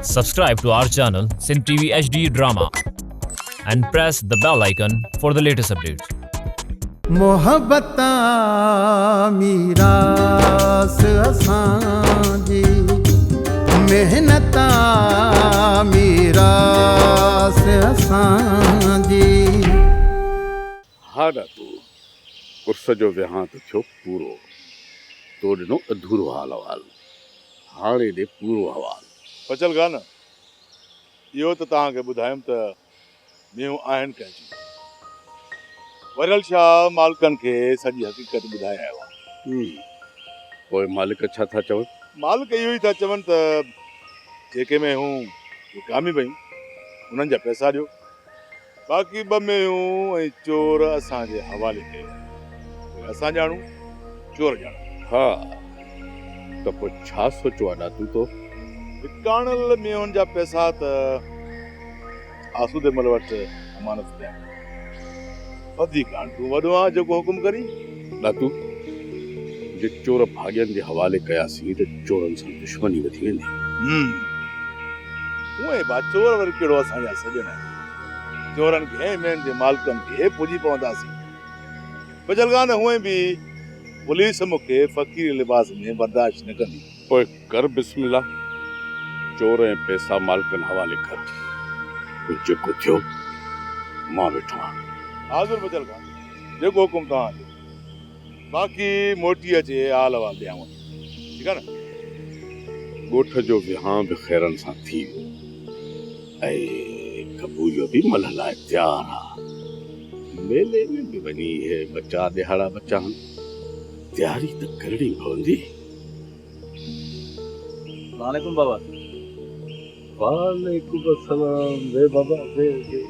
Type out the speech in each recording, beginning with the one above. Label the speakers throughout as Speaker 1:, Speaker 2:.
Speaker 1: Subscribe to our channel Sindh TV HD Drama and press the bell icon for the latest updates.
Speaker 2: محبت آ ميراث اسان جي محنت آ ميراث اسان جي.
Speaker 3: ها ڏاتو، عرس جو وهانء ته ٿيو پورو، تو ڏنو اڌورو حال احوال، هاڻي ڏي پورو احوال.
Speaker 4: بچل خان، اهو ته توهان کي ٻڌايم ته مينهون آهن ڪنهن جون. وريل شاهه مالڪن کي سڄي حقيقت ٻڌائي آيو آهيان.
Speaker 3: پوء مالڪ ڇا ٿا چون؟
Speaker 4: مالڪ اهو ئي ٿا چون ته جيڪي مينهون وڪامي ويون، انهن جا پئسا ڏيو. باقي ٻه مينهون ۽ چور اسان جي حوالي ڪيو. پوء اسان ڄاڻون، چور ڄاڻن.
Speaker 3: ها، ته پوء ڇا سوچيو آ ڏاتو تو؟
Speaker 4: وڪاڻل مينهن جا پئسا ته آسودي مل وٽ امانت پيا آهن. وڌيڪ هاڻ تون وڏو آن، جيڪو حڪم ڪرين.
Speaker 3: ڏاتو، جي چور ڀاڳين جي حوالي ڪياسين ته چورن سان دشمني وڌي ويندي.
Speaker 4: هم. هونئن به چور وري ڪهڙو اسان جا سڄڻ آهن. چورن کي ۽ مينهن جي مالڪن کي پڄي پونداسين. بچل خان هونئن به پوليس مون کي فقيري لباس ۾ برداشت نه ڪندي.
Speaker 3: پوء ڪر بسم الله، چور ۽ پئسا مالڪن حوالي ڪر. پوء جيڪو ٿيو مان ويٺو آهيان.
Speaker 4: حاضر بچل خان، جيڪو حڪم توهان جو. باقي موٽي اچي حال احوال ڏيانو ٿي. ٺيڪ آهي نه؟
Speaker 3: ڳوٺ جو وهانء به خيرن سان ٿي ويو ۽ قبوليو به ملهه لاء تيار آ. ميلي ۾ به وڃي اهي ٻه چار ڏهاڙا بچا هن. تياري ته ڪرڻي پوندي.
Speaker 5: سلام عليڪم بابا.
Speaker 3: وعليڪم السلام وي بابا وي وي.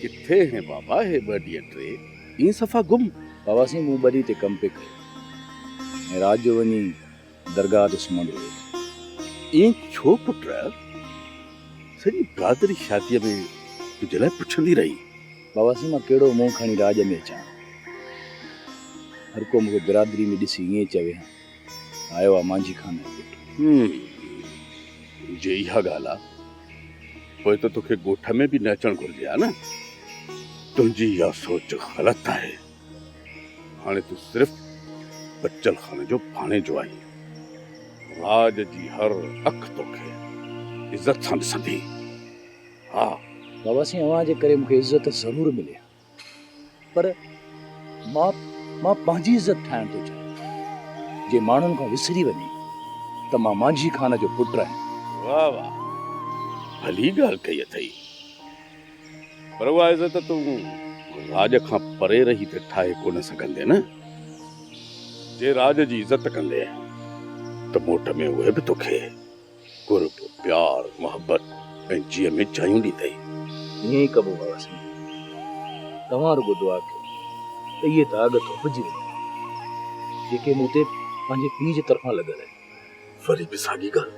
Speaker 3: ڪٿي هين بابا هي ٻه ڏينهن ٽي ائين صفا گم.
Speaker 5: بابا سائين مون ٻه ڏينهن تي ڪم پئي ڪيو ۽ رات جو وڃي درگاهه تي سمهندو هيس.
Speaker 3: ائين ڇو پٽ؟ سڄي برادري شاديء ۾ تنهنجي لاء پڇندي رهي.
Speaker 5: بابا سائين مان ڪهڙو منهن کڻي راڄ ۾ اچان. هر ڪو مون کي برادري ۾ ڏسي ائين چوي ها ته آيو آ مانجهي خان جو پٽ.
Speaker 3: هم، جي اها ڳالهه آ پوء ته توکي ڳوٺ ۾ به نه اچڻ گهرجي ها نه. تنهنجي اها سوچ غلط آهي. هاڻي تون صرف بچل خان جو ڀاڻيجو آهين. راڄ جي هر اک توکي عزت سان ڏسندي. ها.
Speaker 5: بابا سائين اوهان جي ڪري مون کي عزت ضرور ملي ها پر مان مان پنهنجي عزت ٺاهڻ ٿو چاهيان. جي ماڻهن کان وسري وڃي ته مان مانجهي خان جو پٽ آهيان.
Speaker 3: واهه واهه ڀلي ڳالهه ڪئي اٿئي. پر اها عزت تون راڄ کان پري رهي ته ٺاهي ڪونه سگهندين نه. جي راڄ جي عزت ڪندين ته موٽ ۾ اهي به توکي قرب، پيار، محبت ۽ جيء ۾ جايون ڏيندئي.
Speaker 5: ائين ئي ڪبو بابا سائين. توهان رڳو دعا ڪيو ته اهي داغ ڌوپجي وڃن، جيڪي مون تي پنهنجي پيء جي طرفان لڳل آهن.
Speaker 3: وري به ساڳي ڳالهه.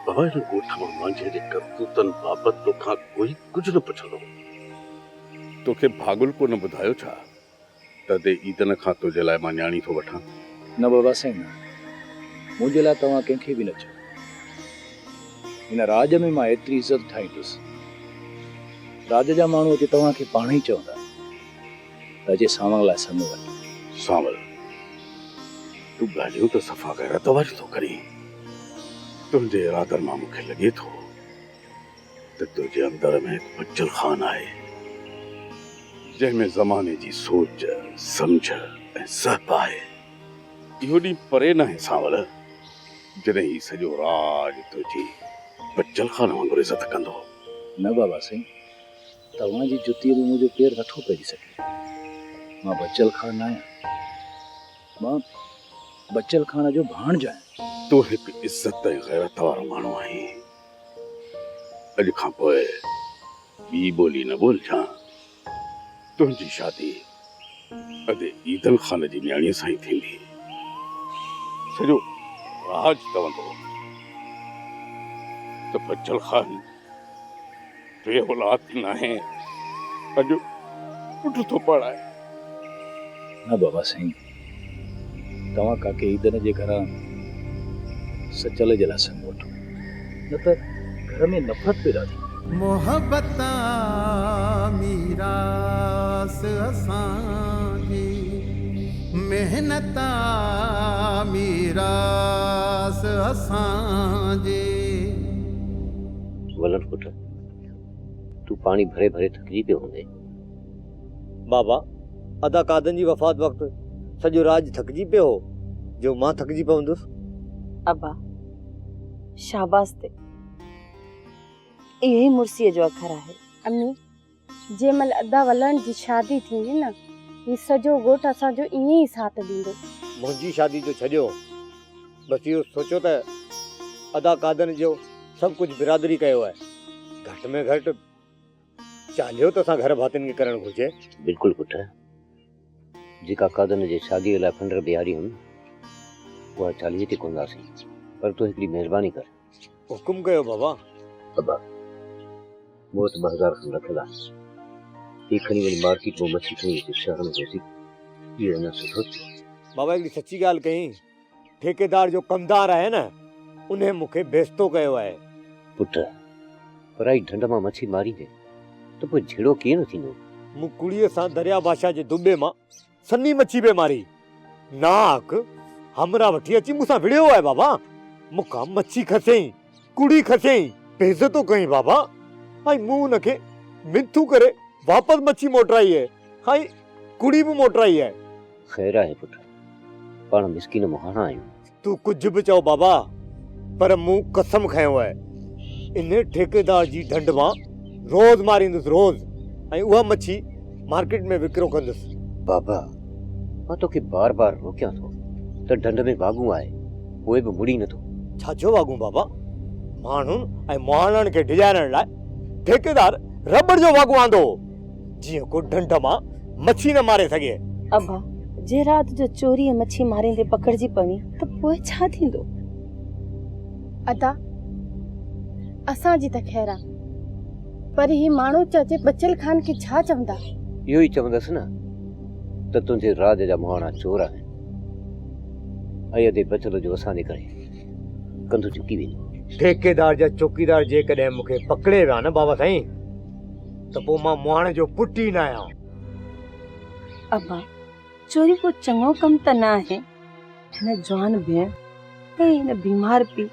Speaker 3: بابا هن ڳوٺ مان مانجهي جي ڪرتوتن بابت توکان ڪوئي ڪجهه نه پڇندو. توکي ڀاڳل ڪو نه ٻڌايو ڇا ته ادي عيدن کان تنهنجي لاء مان نياڻي ٿو وٺان؟
Speaker 5: نه بابا سائين نه. منهنجي لاء توهان ڪنهن کي به نه چئو. هن راڄ ۾ مان ايتري عزت ٺاهيندس. راڄ جا ماڻهو اچي توهان کي پاڻهي چوندا ته اچي سانول لاء سڱ وٺ.
Speaker 3: سانول، تون ڳالهيون ته صفا غيرت واريون ٿو ڪرين. تنهنجي ارادن مان مون کي لڳي ٿو ته تنهنجي اندر ۾ هڪ بچل خان آهي، جنهن ۾ زماني جي سوچ، سمجهه ۽ سهپ آهي. اهو ڏينهن پري ناهي سانول، جڏهن هي سڄو راڄ تنهنجي بچل خان وانگر عزت ڪندو.
Speaker 5: نه بابا سائين، توهان جي جتيء ۾ منهنجو پير نٿو پئجي سگهي. مان بچل خان ناهيان. مان بچل خان جو ڀاڻج آهيان.
Speaker 3: تون هڪ عزت ۽ غيرت وارو ماڻهو آهين. اڄ کان پوء ٻي ٻولي نه ٻولجان. تنهنجي شادي ادي عيدل خان جي نياڻيء سان ئي ٿيندي. سڄو راڄ چوندو ته بچل خان بي اولاد ناهي، پنهنجو پٽ ٿو پڙهائي.
Speaker 5: نه بابا سائين، توهان ڪاڪي عيدن جي گهران سچل جي لاء سڱ وٺو. نه ته گهر ۾ نفرت پيدا ٿيندي.
Speaker 2: محبت آ ميراث اسان جي، محنت آ ميراث اسان جي.
Speaker 6: ولر پٽ، تون پاڻي ڀري ڀري ٿڪجي پيو هوندين.
Speaker 7: بابا، ادا قادن جي وفات وقت سڄو راڄ ٿڪجي پيو هو، جو مان ٿڪجي پوندس.
Speaker 8: ابا، شاباس تي. اهو ئي مڙسيء جو اکر آهي.
Speaker 9: امي، جنهن مهل ادا ولڻ جي شادي ٿيندي نه، هي سڄو ڳوٺ اسان جو ائين ئي ساٿ ڏيندو.
Speaker 7: منهنجي شادي جو ڇڏيو، بس اهو سوچيو ته ادا قادن جو سڀ ڪجهه برادري ڪيو آهي، گهٽ ۾ گهٽ چاليهو ته اسان گهر ڀاتين کي ڪرڻ گهرجي.
Speaker 6: بلڪل پٽ، جيڪا قادن جي شاديء لاء فنڊر بيهاري هئم، اها چاليهي تي ڪونداسين، پر تون هڪڙي مهرباني ڪر.
Speaker 7: حڪم ڪيو بابا.
Speaker 6: ابا، مون وٽ 2000 کن رکيل آهن. هي کڻي وڃي مارڪيٽ مان مڇي کڻي اچ شهر ۾ ويسي اهو اڃا سٺو ٿيو.
Speaker 7: بابا هڪڙي سچي ڳالهه ڪيئي، ٺيڪيدار جو ڪمدار آهي نه، انهي مون کي بيستو ڪيو آهي.
Speaker 6: پٽ، پرائي ڍنڍ مان مڇي ماريندين ته پوء جهيڙو ڪيئن نه ٿيندو؟
Speaker 7: مون ڪڙيء سان دريا بادشاهه جي دٻي مان سنهي مڇي پئي ماري. ناحق همراهه وٺي اچي مون سان وڙهيو آهي بابا. مون کان مڇي کسيائين، ڪڙي کسيائين، بيعزتو ڪيائين بابا. ۽ مون هن کي منٿون ڪري واپس مڇي موٽرائي آهي ۽ ڪڙي به موٽرائي آهي.
Speaker 6: خير آهي پٽ، پاڻ مسڪين مهاڻا آهيون.
Speaker 7: تون ڪجهه به چئو بابا، پر مون قسم کنيو آهي، انهي ٺيڪيدار جي ڍنڍ مان روز ماريندس روز ۽ اها مڇي مارڪيٽ ۾ وڪرو ڪندس.
Speaker 6: بابا، مان توکي بار بار روڪيان ٿو ته ڍنڍ ۾ واڳون آهي، پوء به مڙين نٿو.
Speaker 7: ڇا جو واڳون بابا؟ ماڻهن ۽ مهاڻن کي ڊيڄارڻ لاء ٺيڪيدار رٻڙ جو واڳون آندو هو. جيئن ڪو ڍنڍ مان مڇي نه ماري سگهي.
Speaker 8: ابا، جي رات جو چوريء مڇي ماريندي پڪڙجي پوين ته پوء ڇا ٿيندو؟
Speaker 9: ادا، اسان جي ته خير آ، پر هي ماڻهو چاچي بچل خان کي ڇا چوندا؟
Speaker 6: اهو ئي چوندس نه ته تنهنجي راڄ جا مهاڻا چور آهن ۽ ادي بچل جو اسان جي ڪري ڪنڌ جهڪي ويندو.
Speaker 7: ٺيڪيدار جا چوڪيدار جيڪڏهن مون کي پڪڙي ويا نه بابا سائين ته پوء مان مهاڻي جو پٽ ئي ناهيان.
Speaker 8: ابا، چوري ڪو چڱو ڪم ته نه آهي. هن جوان ڀيڻ ۽ هن بيمار پيء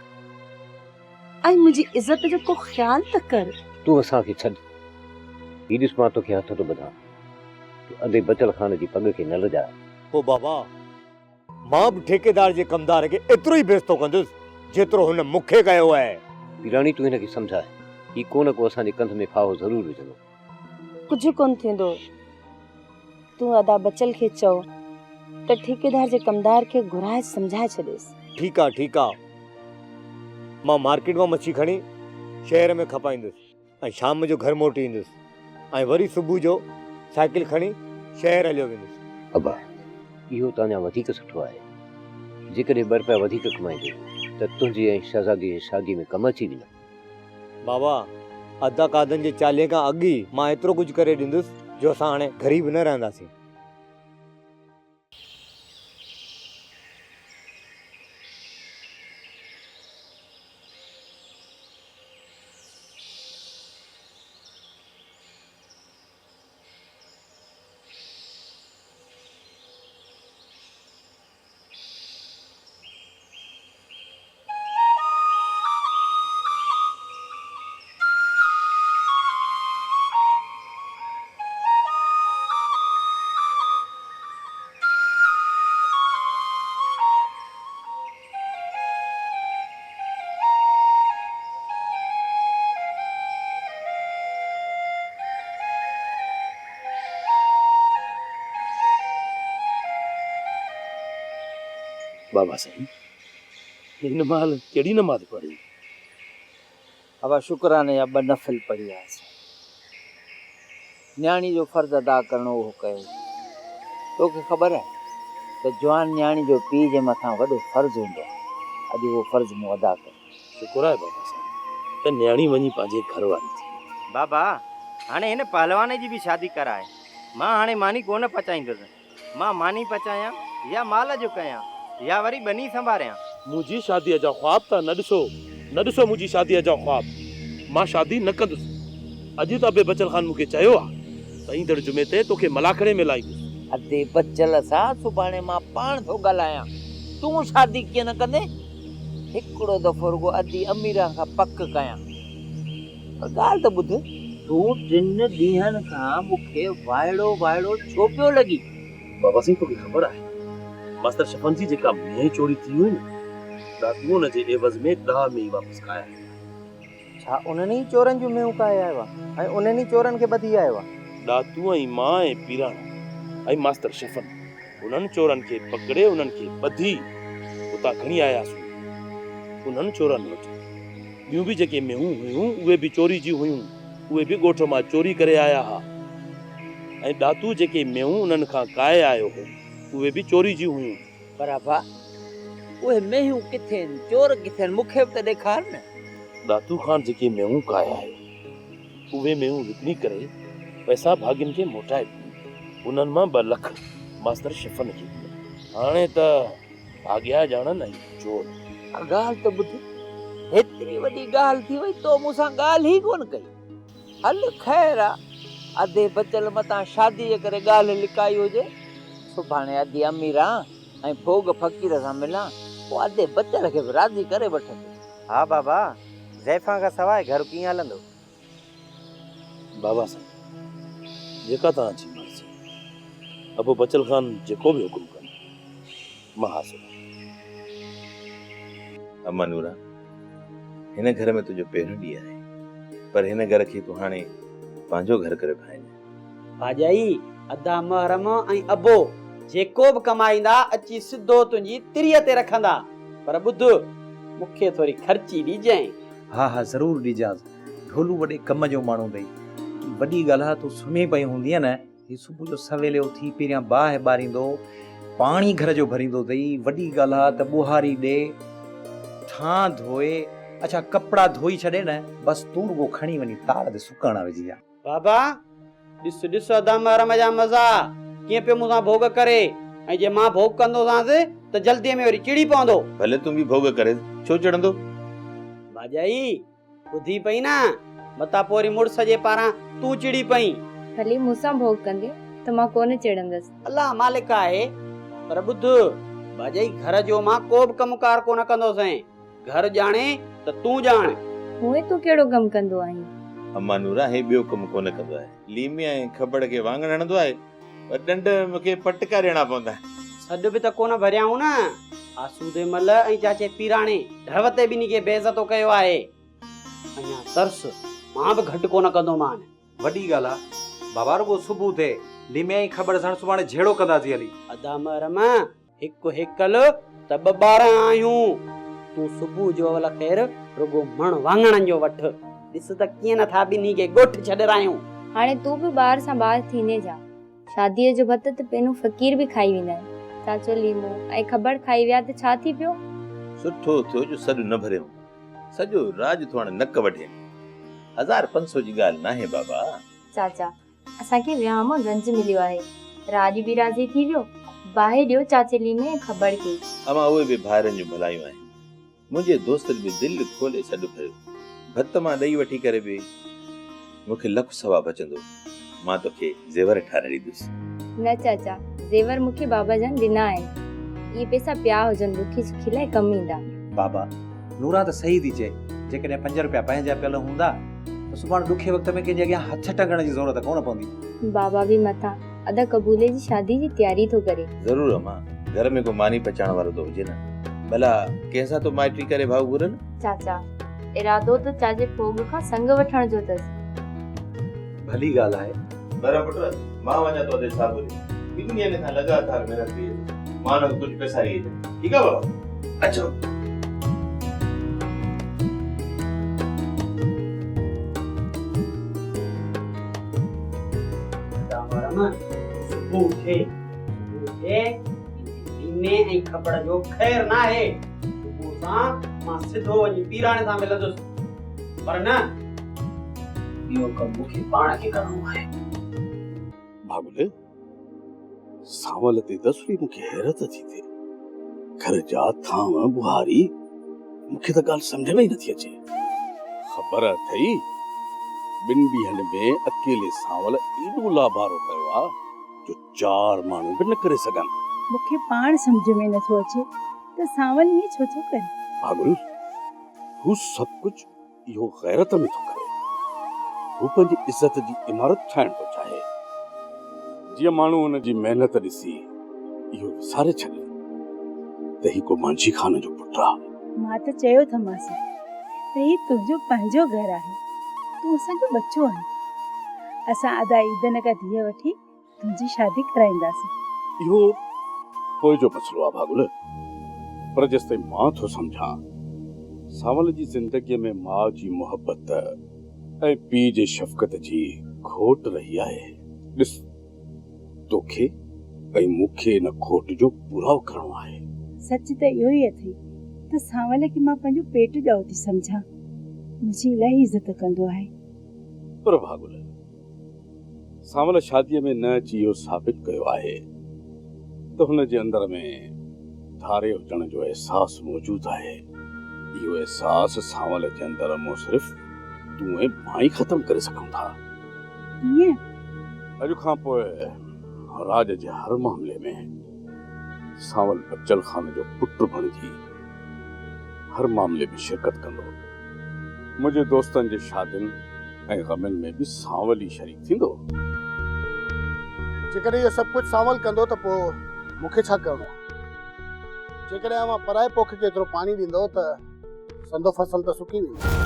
Speaker 8: ۽ منهنجي عزت جو ڪو خيال ته ڪر.
Speaker 6: تون اسان کي ڇڏ. هي ڏس مان توکي هٿ ٿو ٻڌان. تون ادي بچل خان جي پڳ کي نه لڄاء.
Speaker 7: پوء بابا، مان به ٺيڪيدار جي ڪمدار کي ايترو ئي بيستو ڪندس، جيترو هن مون کي ڪيو آهي.
Speaker 6: پيراڻي تون هن کي سمجهاء، هي ڪو نه ڪو اسان جي ڪنڌ ۾ ڦاهو ضرور وجهندو.
Speaker 8: ڪجهه ڪونه ٿيندو. تون ادا بچل کي چئو ته ٺيڪيدار جي ڪمدار کي گهرائي سمجهائي ڇڏيس.
Speaker 7: ٺيڪ آ، ٺيڪ آ. مان مارڪيٽ مان مڇي کڻي شهر ۾ کپائيندس. ۽ شام جو گهر موٽي ايندس ۽ وري صبح جو سائيڪل کڻي شهر هليو ويندس.
Speaker 6: ابا، اهو ته اڃا وڌيڪ سٺو آهي. جيڪڏهن ٻه رپيا وڌيڪ ڪمائيندين ته تنهنجي ۽ شهزاديء جي شاديء ۾ ڪم اچي ويندا.
Speaker 7: بابا، ادا قادن جي چاليهي کان اڳ ئي مان ايترو ڪجهه ڪري ڏيندس جو اسان هاڻي غريب نه رهنداسين.
Speaker 3: بابا سائين هن مهل ڪهڙي نماز پڙهي؟
Speaker 10: ابا شڪراني جا ٻه نفل پڙهي آياسين. نياڻي جو فرض ادا ڪرڻو اهو ڪيو. توکي خبر آهي ته جوان نياڻي جو پيء جي مٿان وڏو فرض هوندو آهي. اڄ اهو فرض مون ادا ڪيو.
Speaker 3: شڪر آهي بابا سائين ته نياڻي وڃي پنهنجي گهر واري ٿي.
Speaker 11: بابا هاڻي هن پهلوان جي به شادي ڪراء. مان هاڻي ماني ڪونه پچائيندس. مان ماني پچايان يا مال جو ڪيان يا وري ٻني سنڀاريان.
Speaker 3: منهنجي شاديء جا خواب ته نه ڏسو.
Speaker 12: نه ڏسو منهنجي شاديء جا خواب. مان شادي نه ڪندس. اڄ ته ابي بچل خان مون کي چيو آ ته ايندڙ جمعي تي توکي ملاکڙي ۾ لائيندس.
Speaker 10: ادي بچل سان سڀاڻي مان پاڻ ٿو ڳالهايان. تون شادي ڪيئن نه ڪندين؟ هڪڙو دفعو رڳو ادي اميران کان پڪ ڪيان. پر ڳالهه ته ٻڌ. تون ٽن ڏينهن کان مون کي وائڙو وائڙو ڇو پيو لڳين؟
Speaker 12: بابا سائين توکي خبر آهي ماستر شفن جي جيڪا مينهن چوري ٿي هئي نه ڏاڪو ان جي عيوض ۾ ڏاهه مينهن واپس ڪاهي آيو آهي.
Speaker 11: ڇا انهن ئي چورن جون مينهون ڪاهي آيو آهي ۽ انهن ئي چورن کي ٻڌي آيو آهي؟
Speaker 12: ڏاتو ۽ مان ۽ پيراڻو ۽ ماستر شفن انهن چورن کي پڪڙي انهن کي ٻڌي اتان کڻي آياسون. انهن چورن وٽ ٻيون به جيڪي مينهون هيون اهي به چوري جون هيون. اهي به ڳوٺ مان چوري ڪري آيا ها ۽ ڏاتو جيڪي مينهون انهن کان ڪاهي آيو هو، اهي به چوري جون هيون.
Speaker 10: پر ابا، اهي مينهون ڪٿي آهن، چور ڪٿي آهن، مون کي به ته ڏيکار نه.
Speaker 12: ڏاتو خان جيڪي مينهون ڪاهي آيو، اهي مينهون وڪڻي ڪري پئسا ڀاڳين کي موٽائي ڏنا. انهن مان 2 لک ماستر شفن کي ڏنا. هاڻي ته ڀاڳيا ڄاڻن ۽ چور.
Speaker 10: ڳالهه ته ٻڌ، هيتري وڏي ڳالهه ٿي وئي، تو مون سان ڳالهه ئي ڪونه ڪئي. هل خير آ، ادي بچل متان شاديء جي ڪري ڳالهه لڪائي هجي. سڀاڻي ادي اميران ۽ ڦوڳ فقير سان ملان، پوء ادي بچل کي به راضي ڪري وٺندس.
Speaker 11: ها بابا، زائفان کان سواء گهر ڪيئن هلندو؟
Speaker 12: بابا سائين، جيڪا توهان جي مرضي. ابو بچل خان جيڪو به حڪم ڪندو، مان حاضر آهيان.
Speaker 13: اما نورا، هن گهر ۾ تنهنجو پهريون ڏينهن آهي، پر هن گهر کي تون هاڻي پنهنجو گهر ڪري ڀانئجانء.
Speaker 14: ڀاڄائي، ادا محرم ۽ ابو جيڪو به ڪمائيندا اچي سڌو تنهنجي تريء تي رکندا، پر ٻڌ، مون کي ٿوري خرچي ڏجانء.
Speaker 15: ها ها ضرور ڏجانس. ڍولو وڏي ڪم جو ماڻهو اٿئي. وڏي ڳالهه آ تون سمهي پئي هوندينء نه، هي صبح جو سويلي اٿي پهريان باهه ٻاريندو، پاڻي گهر جو ڀريندو اٿئي، وڏي ڳالهه آ ته ٻوهاري ڏي، ٿانء ڌوئي، اڇا ڪپڙا ڌوئي ڇڏي نه، بس تون رڳو کڻي وڃي تار تي سڪڻ وجهجان.
Speaker 14: بابا، ڏس ڏس ادا محرم جا مزا، ڪيئن پيو مون سان ڀوڳ ڪري ۽ جي مان ڀوڳ ڪندوسانس ته جلديء ۾ وري چڙي پوندو.
Speaker 13: ڀلي تون به ڀوڳ ڪريس، ڇو چڙندو؟
Speaker 14: ڀاڄائي، ٻڌي پئي نه، متان پوء وري مڙس جي پاران تون چڙي پئين.
Speaker 16: ڀلي مون سان ڀوڳ ڪندين ته مان ڪونه چڙندس.
Speaker 14: الله مالڪ آهي، پر ٻڌ ڀاڄائي گهر جو مان ڪو به ڪم ڪار ڪونه ڪندوسين. گهر ڄاڻي ته تون ڄاڻ.
Speaker 16: هونئن تون ڪهڙو ڪم ڪندو آهين؟
Speaker 13: اما نورا هي ٻيو ڪم ڪونه ڪندو آهي. ليمي ۽ کٻڙ کي واڱڻ هڻندو آهي پر ڏنڊ مون کي پٽڪا ڏيڻا پوندا آهن.
Speaker 14: سڏ به ته ڪونه ڀريائون نه. آسودي مل ۽ چاچي پيراڻي ڍؤ تي ٻنهي کي بي عزتو ڪيو آهي. اڃا ترس، مان به گهٽ ڪونه ڪندومان.
Speaker 15: وڏي ڳالهه آ بابا رڳو صبح ٿئي ليمي ۽ کٻڙ ساڻ سڀاڻي جهيڙو ڪنداسين هلي.
Speaker 14: ادا محرم هڪ هيڪل ته ٻه 12 آهيون. تون صبح جو اول خير رڳو مڻ واڱڻن جو وٺ. ڏس ته ڪيئن نه ٿا ٻنهي کي ڳوٺ ڇڏرايون.
Speaker 16: هاڻي تون به ٻار سان ٻار ٿيندين ڇا؟ شاديء جو ڀت ته پينو فقير به کائي ويندا آهن. چاچو ليمو ۽ کٻڙ کائي ويا ته ڇا ٿي پيو؟
Speaker 13: سٺو ٿيو جو سڏ نه ڀريم. سڄو راڄ ٿو هاڻي نڪ وڍين. 1500 جي ڳالهه ناهي بابا.
Speaker 16: چاچا، اسان کي ويهان مان گنج مليو آهي. راڄ به راضي ٿي ويو. باهه ڏيو چاچي ليمي ۽ کٻڙ کي.
Speaker 13: امان اهي به ڀائرن جون ڀلايون آهن. منهنجي دوستن به دل کولي سڏ ڀريو. ڀت مان ڏئي وٺي ڪري به مون کي لک سوا بچندو. مان توکي زيور ٺاهرائي ڏيندس.
Speaker 16: نه چاچا، زيور مون کي بابا جان ڏنا آهن. اهي پئسا پيا هجن ڏکي سکي لاء ڪم ايندا.
Speaker 15: بابا، نوران ته صحيح ٿي چئي. جيڪڏهن پنج رپيا پنهنجا پيل هوندا ته سڀاڻ ڏکي وقت ۾ ڪنهن جي اڳيان هٿ ٽنگڻ جي ضرورت ڪونه پوندي.
Speaker 16: بابا به مٿان ادا قبولي جي شادي جي تياري ٿو ڪري.
Speaker 13: ضرور امان، گهر ۾ ڪو ماني پچائڻ وارو ته هجي نه. ڀلا ڪنهن سان ٿو مائٽي ڪري ڀائو گهرن؟
Speaker 16: چاچا، ارادو ته چاچي ڦوڳ کان سڱ وٺڻ جو اٿس.
Speaker 15: ڀلي ڳالهه آهي.
Speaker 13: بهرحال پٽ، مان وڃان ٿو ادي صاحب ڏي. ٻن ڏينهن کان لڳاتار محنت ڪئي اٿس. مان هن کي ڪجهه پئسا ڏئي اچان. ٺيڪ آهي بابا؟ اچو.
Speaker 14: دامرم صبح ٿئي، صبح ٿئي، ليمي ۽ کٻڙ جو خير ناهي. صبح سان مان سڌو وڃي پيراڻي سان ملندس. پر نه، اهو ڪم مون کي پاڻ کي ڪرڻو آهي.
Speaker 3: ڀاڳل، سانول تي ته سري مون کي حيرت ٿي ٿئي. گهر جا ٿانو ٻهاري مون کي ته ڳالهه سمجهه ۾ ئي نٿي اچي. خبر اٿئي، ٻن ڏينهن ۾ اڪيلي سانول ايڏو لابارو ڪيو آ جو چار ماڻهو به نه ڪري سگهن.
Speaker 17: مون کي پاڻ سمجهه ۾ نٿو اچي ته سانول ائين ڇو ٿو ڪري.
Speaker 3: ڀاڳل، هو سڀ ڪجهه اهو غيرت ۾ ٿو ڪري. هو پنهنجي عزت جي عمارت ٺاهڻ ٿو چاهي. جيئن ماڻهو هن جي محنت ڏسي اهو وساري ڇڏين ته هي ڪو مانجهي خان جو پٽ آ.
Speaker 17: مان ته چيو ٿمانس ته هي تنهنجو پنهنجو گهر آهي. تون اسان جو ٻچو آهين. اسان ادا عيدن کان ڌيء وٺي تنهنجي شادي ڪرائينداسين.
Speaker 3: اهو پوء جو مسئلو آ ڀاڳل، پر جيستائين مان ٿو سمجهان، سانول جي زندگيء ۾ ماء جي محبت ۽ پيء جي شفقت جي کوٽ رهي آهي. ڏس، توکي ۽ مون کي ان کوٽ جو پورائو ڪرڻو آهي.
Speaker 17: سچ ته اهو ئي اٿئي ته سانول کي مان پنهنجو پيٽ ڄائو ٿي سمجهان. منهنجي الاهي عزت ڪندو آهي.
Speaker 3: پر ڀاڳل، سانول شاديء ۾ نه اچي اهو ثابت ڪيو آهي ته هن جي اندر ۾ ڌاري هجڻ جو احساس موجود آهي. اهو احساس سانول جي اندر مون صرف تون ۽ مان ئي ختم ڪري سگهون ٿا.
Speaker 17: ڪيئن؟
Speaker 3: اڄ کان پوء راڄ جي هر معاملي ۾ سانول بچل خان جو پٽ بڻجي هر معاملي ۾ شرڪت ڪندو. منهنجي دوستن جي شادين ۽ غمين ۾ به سانول ئي شريڪ ٿيندو.
Speaker 18: جيڪڏهن اهو سڀ ڪجهه سانول ڪندو ته پوء مون کي ڇا ڪرڻو آهي؟ جيڪڏهن اوهان پرائي پوک کي ايترو پاڻي ڏيندؤ ته سندو فصل ته سڪي ويندو.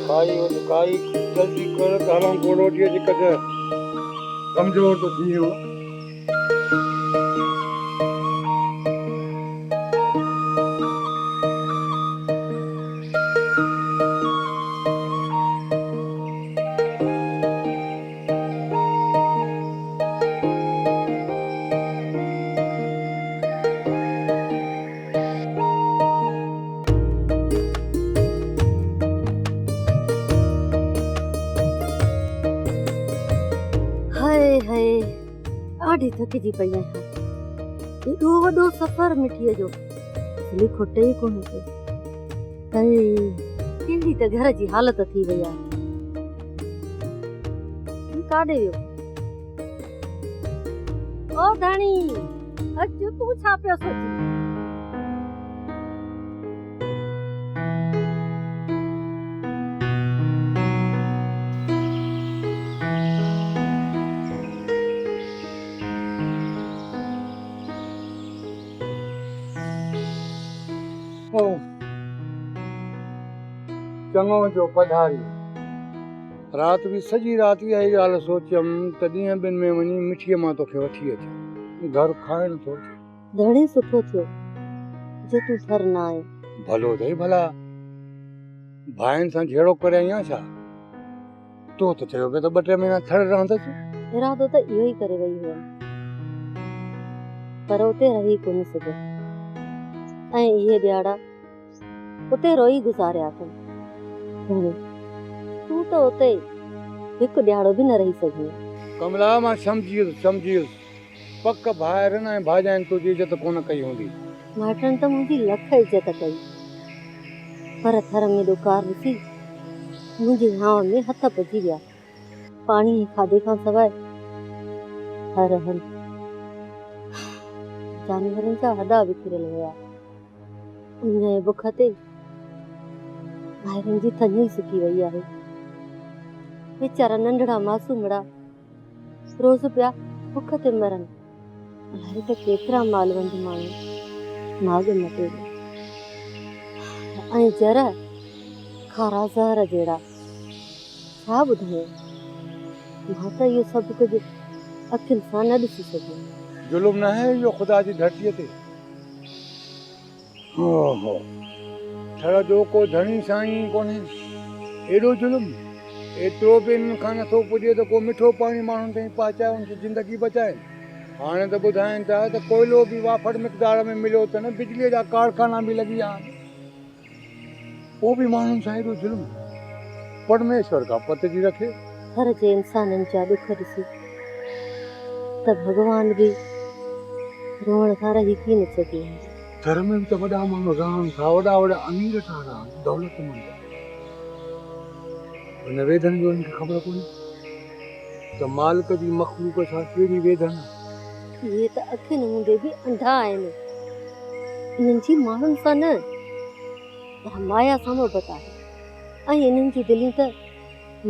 Speaker 19: کائي وڃ کائي، جلدي ڪر ته هلان گهوڙوٽيء جي ڪڍ. ڪمزور ٿو ٿي ويو.
Speaker 20: هاء هاء ڏاڍي ٿڪجي پئي آهيان. ايڏو وڏو سفر مٺيء جو اصلي کٽي ئي ڪونه پيو. هاء ڪهڙي ته گهر جي حالت ٿي وئي آهي. هي ڪاڏي ويو؟ او ڌڻي اچ تون ڇا پيو سوچين؟
Speaker 19: چڱو جو پڌاريو. رات به سڄي رات اها ئي ڳالهه سوچيم ته ڏينهن ٻن ۾ وڃي مٺيء مان توکي وٺي اچان. گهر کائڻ ٿو اچي.
Speaker 20: ڌڻي سٺو ٿيو جو تون ٿر نه آئين.
Speaker 19: ڀلو اٿئي ڀلا. ڀائن سان جهيڙو ڪري آئين آن ڇا؟ تو ته چيو پئي ته ٻه ٽي مهينا ٿر رهندس.
Speaker 20: ارادو ته اهو ئي ڪري وئي هئم پر اتي رهي ڪونه سگهيس ۽ اهي ڏهاڙا اتي روئي گذاريا اٿم. ڌڻي تون ته اتي هڪ ڏهاڙو به نه رهي سگهين.
Speaker 19: ڪملا مان سمجهي ويس سمجهي ويس. پڪ ڀائرن ۽ ڀاڄاين تنهنجي عزت ڪونه ڪئي هوندي.
Speaker 20: مائٽن ته منهنجي لک عزت ڪئي، پر ٿر ۾ ڏڪار ڏسي منهنجي هانء ۾ هٿ پئجي ويا. پاڻي ۽ کاڌي کان سواء هر هنڌ جانورن جا هڏا وکريل هيا. اڃ ۽ بک تي ڀائرن جي ٿڃ ئي سڪي وئي آهي. ويچارا ننڍڙا معصومڙا روز پيا بک تي مرن. الائي ته ڪيترا مالوند ماڻهو ماڳ مٽي ويا ۽ جر کارا زهر جهڙا. ڇا ٻڌايان، مان ته اهو سڀ ڪجهه اکين سان نه ڏسي سگهيس.
Speaker 19: ظلم ناهي اهو خدا جي ڌرتيء تي. اوهو! ٿر جو ڪو ڌڻي سائين ئي ڪونهي. ايڏو ظلم! ايترو به انهن کان نٿو پڄي ته ڪو مٺو پاڻي ماڻهن تائين پهچائي انهن جي زندگي بچائين. هاڻي ته ٻڌائين ٿا ته ڪوئلو به وافر مقدار ۾ مليو اٿن، بجليء جا ڪارخانا به لڳي ويا آهن. پوء به ماڻهن سان ايڏو ظلم! پرميشور ڪا پت جي رکي.
Speaker 20: ٿر جي انسانن جا ڏک ڏسي ته ڀڳوان به روئڻ کان رهي ڪين سگهيو هوندو.
Speaker 19: ٿر ۾ به ته وڏا ماڻهو رهن ٿا، وڏا وڏا امير ٿا رهن، دولتمند. ان ويڌن جو هن کي خبر ڪونهي ته مالڪ جي مخلوق سان ڪهڙي ويڌن آهي.
Speaker 20: اهي ته اکين هوندي به انڌا آهن. انهن جي ماڻهن سان نه پر مايا سان محبت آهي ۽ انهن جون دليون ته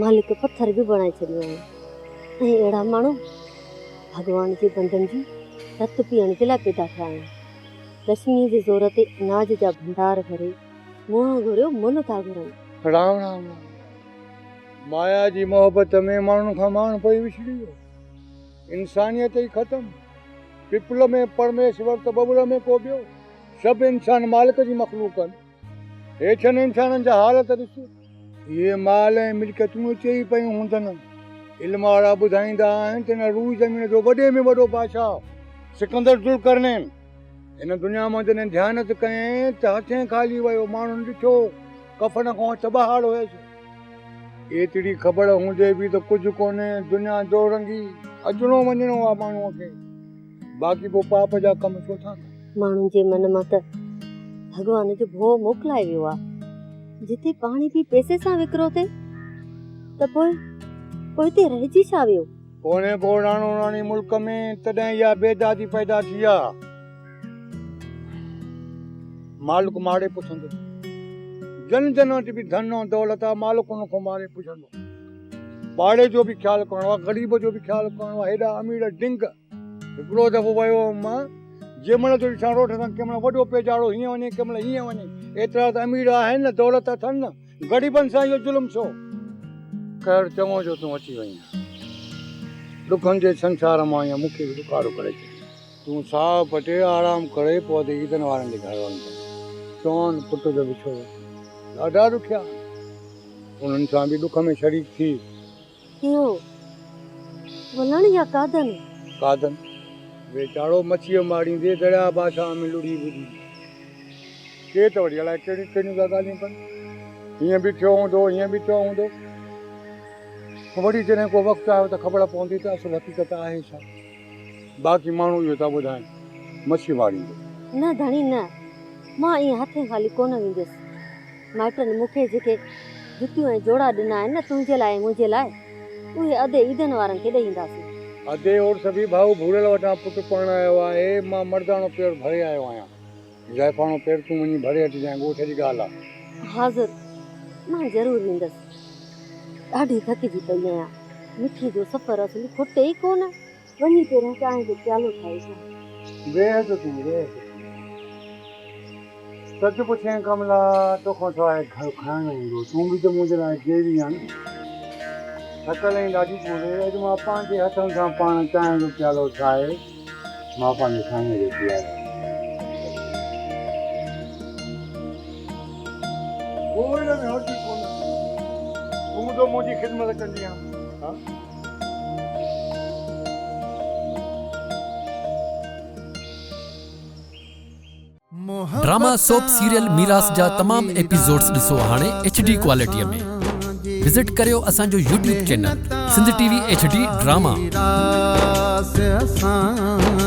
Speaker 20: مالڪ پٿر به بڻائي ڇڏيون آهن ۽ اهڙا ماڻهو ڀڳوان جي بندن جي رت پيئڻ جي لاء پيدا ٿيا آهن. لڇميء جي زور تي اناج جا ڀنڊار ڀري منهن گهريو ملهه ٿا گهرن.
Speaker 19: رام رام رام. مايا جي محبت ۾ ماڻهن کان ماڻهو پئي وڇڙي ويو. انسانيت ئي ختم. پپل ۾ پرميشور ته ٻٻر ۾ ڪو ٻيو. سڀ انسان مالڪ جي مخلوق آهن. هيٺين انسانن جا حال ته ڏس. اهي مال ۽ ملڪيتون اتي ئي پيون هوندن. علم وارا ٻڌائيندا آهن ته هن روء زمين جو وڏي ۾ وڏو بادشاهه سڪندر ذوالقرنين هن دنيا مان جڏهن ڌيانت ڪيائين ته هٿين خالي ويو. ماڻهن ڏٺو ڪفن کان هٿ ٻهاڙ هيس. ايتري خبر هوندي به ته ڪجهه ڪونهي. دنيا دورنگي، اچڻو وڃڻو آ ماڻهوء کي. باقي پوء پاپ جا ڪم ڇو ٿا ڪن؟
Speaker 20: ماڻهن جي من مان ته ڀڳوان جو ڀوء موڪلائي ويو آ. جتي پاڻي به پئسي سان وڪرو ٿئي ته پوء پوء هتي رهجي ڇا ويو؟
Speaker 19: ڪونهي ڪو راڻو راڻي ملڪ ۾، تڏهن اها بيدادي پيدا ٿي آ. مالڪ ماڙي پڇندو. جن جن وٽ به ڌن ۽ دولت آ، مالڪ ان کان ماري پڇندو. پاڙي جو به خيال ڪرڻو آ، غريب جو به خيال ڪرڻو آ، هيڏا امير ڊنگ. هڪڙو دفعو ويو هوم مان، جنهن مهل ٿو ڏسان روٺ سان ڪنهن مهل وڏو پيجاڙو هيئن وڃي ڪنهن مهل هيئن وڃي. ايترا ته امير آهن نه، دولت اٿن نه، غريبن سان اهو ظلم ڇو؟ خير چڱو جو تون اچي وئين. ڏکن جي سنسار مان اڃا مون کي به ڏکارو ڪري ڇڏيئي. تون ساهه پٽي آرام ڪري پوء ادي عيدن وارن جي گهر وڃجانء. چون پٽ جو وڇوڙو ڏاڍا ڏکيا آهن. انهن سان به ڏک ۾ شريڪ ٿي.
Speaker 20: ڪيو ولڻ يا قادن؟
Speaker 19: قادن، ويچارو مڇيء ماريندي درياء بادشاهه ۾ لڙهي ٻڏي ويو. ڪي ته وري الائي ڪهڙيون ڪهڙيون ٿا ڳالهيون ڪن. هيئن به ٿيو هوندو، هيئن به ٿيو هوندو. وري جڏهن ڪو وقت آيو ته خبر پوندي ته اصل حقيقت آهي ڇا. باقي ماڻهو اهو ٿا ٻڌائين، مڇي ماريندو.
Speaker 20: نه ڌڻي نه، مان ائين هٿين خالي ڪونه وينديس. مائٽن مون کي جيڪي جتيون ۽ جوڙا ڏنا آهن نه تنهنجي لاء ۽ منهنجي لاء، اهي ادي عيدن وارن کي ڏئي اينداسين.
Speaker 19: ادي عرس به ڀائو ڀورل وٽان پٽ پرڻايو آهي، مان مرداڻو پير ڀري آيو آهيان. زائفاڻو پير تون وڃي ڀري اچجانء، ڳوٺ جي ڳالهه آ.
Speaker 20: حاضر، مان ضرور ويندس. ڏاڍي ٿڪجي پئي آهيان. مٺي جو سفر اصل کٽي ئي ڪونه. وڃي پهريان چانهه جو پيالو ٺاهي اچان.
Speaker 19: ويهه ته تون، ويهه ته تون. سچ پڇين ڪملا، توکان سواء گهر کائڻ نه ايندو. تون به ته منهنجي لاء ديوي آهين نه. ٿڪل ۽ ڏاڍي تون ويهه. اڄ مان پنهنجي هٿن سان پاڻ چانهه جو پيالو ٺاهي مان پنهنجي سائينء کي پياريان. ڪو ان ۾ حرج ڪونهي. تون ته منهنجي خدمت ڪندينء ها؟
Speaker 21: ڊراما سوپ سيريل ميراث جا تمام ايپيسوڊز ڏسو هاڻي ايڇ ڊي ڪوالٽي ۾ وزٽ ڪريو اسان جو YouTube channel Sindh T V H D drama.
Speaker 2: ميراث اسان